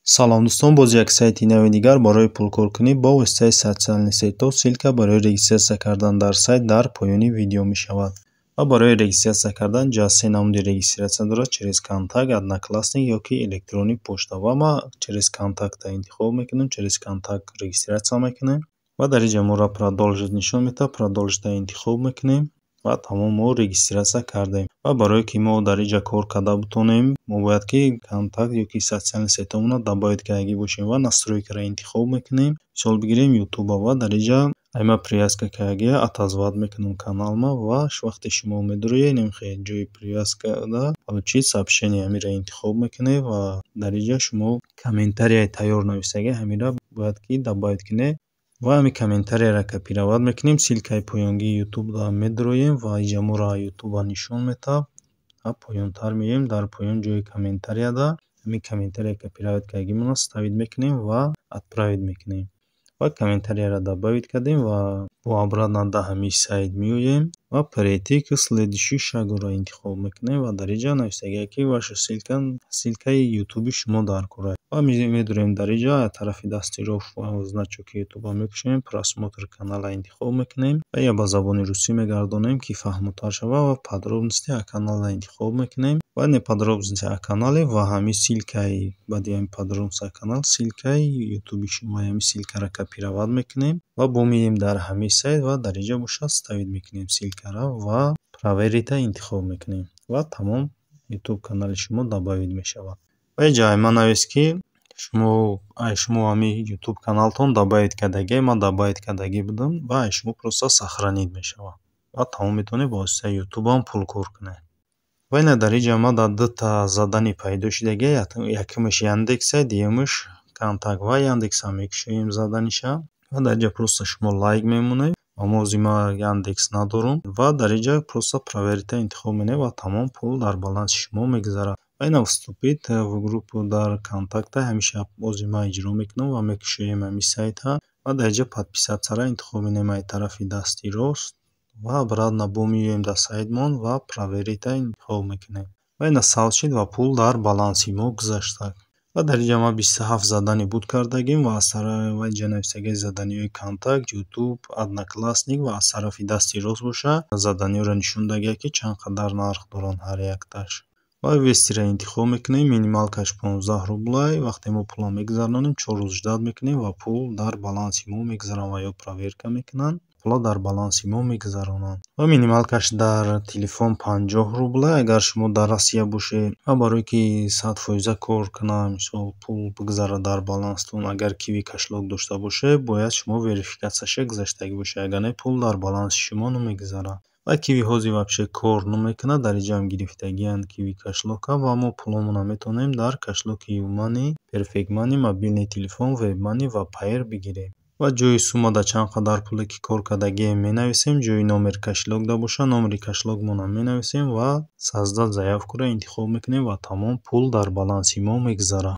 Салом, дӯстон! Боз як сайти нави дигар барои пулкоркунӣ бо воситаи социальный сетьҳо. Ссылка барои регистрация кардан дар сайт дар поёни видео мешавад. Ва барои регистрация кардан ҷа се намуди регистрация дорад: через Контакт, Одноклассник ё ки электронный почта. Ва ма через Контактро интихоб мекунем, через Контакт регистрация мекунем ва дар инҷа моро «Продолжить» нишон медиҳад. «Продолжить»-ро интихоб мекунем ва тамом, мо регистрация кардем. Ва барое ки мо дар инҷа кор карда бутонем, мо бояд ки Контакт ё ки социальный сетьҳомонро добавить кардагӣ бошем ва настройкаро интихоб мекунем. Мисол бигирем, Ютуба, ва дар инҷа ама привязка кардагия отозвать мекунам каналма. Ва вақте шумо медуроед, намехоҳед, ҷои привязкада «Получить сообщение» ҳаминро интихоб мекунед ва дар инҷа шумо комментарияи тайёр нависагӣ ҳаминро бояд ки добавить кунед ва ҳамин комментарияро копировать мекунем. Ссылкаи поёнгии Ютубро медуроем ва инҷа моро Ютуба нишон медиҳад ва поёнтар меоем, дар поён ҷои комментарияда ҳамин комментария копировать кардагимонро вставить мекунем ва «Отправить» мекунем. Ва комментарияро добавить кардем ва бо обратно дар ҳамин сайт меоем ва «Перейти к следующий шагуро» интихоб мекунем ва дар инҷа нависагиа ки ваша ссылка, ссылкаи Ютуби шумо дар кор аст. Ва медуроем, дар инҷа аз тарафи дасти рост значоки Ютуба мекушоем, «Просмотр канала» интихоб мекунем ва я ба забони русӣ мегардонем, ки фаҳмотар шавад, ва «Подробности о канале» интихоб мекунем ва не «Подробности о канале» ва ҳамин ссылкаи баъди ҳамин «Подробности о канал» ссылкаи Ютуби шумо, ҳамин ссылкаро копировать мекунем ва бо меоем дар ҳамин сайт ва дар инҷа бошад, вставить мекунем ссылкаро ва «Проверить»-а интихоб мекунем ва тамом, Ютуб канали шумо добавить мешавад. Ва инҷа ман навис, ки шумо ай шумо ҳамин Ютуб каналтон добавить кардагӣ, ман добавить кардагӣ будам ва ай шумо просто сохранить мешавад ва тамом, метавонед бо воситаи Ютубам пул кор кунед. Ва ина дар инҷа ма дар дута задание пайдо шудагия: якумаш Яндекса, дуюмаш Контакт. Ва Яндекса мекушоем заданиша ва дар инҷа просто шумо лайк мемонед ва мо ҳозир ма Яндекс надорум ва дар инҷа просто «Проверить»-а интихоб менамоед ва тамом, пул дар баланси шумо мегузарад. Ва ина «Вступить в группу» дар Контакта ҳамеша ҳозир ман иҷро мекунам ва мекушоем ҳамин сайта ва дар инҷа «Подписаться»-ро интихоб менамоем аз тарафи дасти рост ва обратно бо меоем дар сайтмон ва «Проверить»-а интихоб мекунем. Ва ина сабт шуд ва пул дар баланси мо гузашта. Ва дар инҷа ма 27 задание буд кардагим ва аз ва инҷа нависагии заданиҳои Контакт, Ютуб, Одноклассник ва аз тарафи дасти рост боша, заданиҳоро нишон дагия, ки чанд қадар нарх доранд ҳар якташ. Ва «Вывести»-ро интихоб мекунем, минималкаш 15 рублай. Вақте мо пулро мегузаронем, 4 рӯз ждать мекунем ва пул дар баланси мо мегузаранд ва ё проверка мекунанд, пулро дар баланси мо мегузаронанд. Ва минималкаш дар телефон 50 рублай, агар шумо дар Россия бошед. Ва барое ки 100 фоиза кор кунад, мисол, пул бигузарад дар баланстон, агар Киви кошелёк дошта бошед, бояд шумо верификатсияша гузаштагӣ бошед, агар не, пул дар баланси шумо намегузарад. Ва Киви ҳозир вообще кор намекунад, дар инҷаам гирифтагианд Киви кошелёка ва мо пуломонро метавонем дар кошелёки Юмани, Perfect Money, мобильный телефон, WebMoney ва Payeer бигирем. Ва ҷои суммада чанд қадар пуле ки кор кардагием менависем, ҷои номер кошелёкда боша, номери кошелёкмонро менависем ва «Создать заявку»-ро интихоб мекунем ва тамом, пул дар баланси мо мегузарад.